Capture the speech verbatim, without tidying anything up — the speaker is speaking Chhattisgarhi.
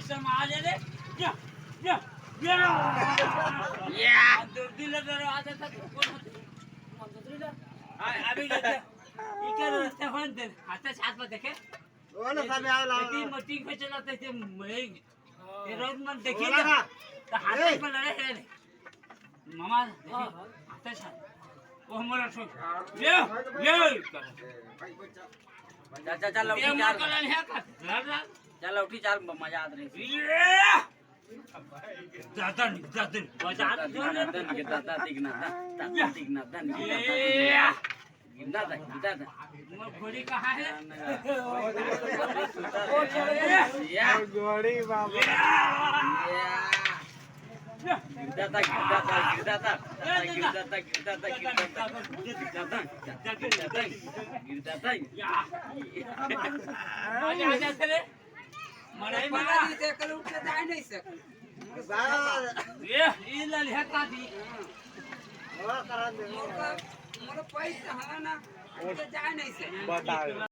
समाज रे, या, या, या। या। दूर दूर ले डरो आ जाता तो कौन होते? मंत्री ला। हाँ, अभी लेते। इके रस्ते होन दे, हाथे साथ में देखे। वो ना सामने आवे ला। यदि मीटिंग पे चला तो इसे मरेंगे। ये रोज मन देखिए बोला ना। ना। तो हाथे ए। पर लड़े हैं रे। मामा, देखिए, हाथे साथ। वो हमारा सो। ले, ले। चल, चल, चल, ये लौटी हमारा चाल। कलन है का? लड़, लड़। चल, लौटी चाल, म-, मजा आत रही। ये। दादा नहीं, दादा नहीं, मजा आत रही। दादा नहीं, दादा दिखना, दादा दिखना, दादा नहीं, दादा दिखना। ये। दादा, दादा। वो घोड़ी कहाँ है? या। घोड़ी बाबा। या। गिरदाता, गिरदाता, गिरदाता, गिरदाता, गिरदाता, गिरदाता, गिरदाता, गिरदाता। या। आजा, आजा, चले। मड़ई में ना। ये, ये ललिया का दी। मोर का, मोर पैसा है ना, उठ के जाए नहीं से। बता।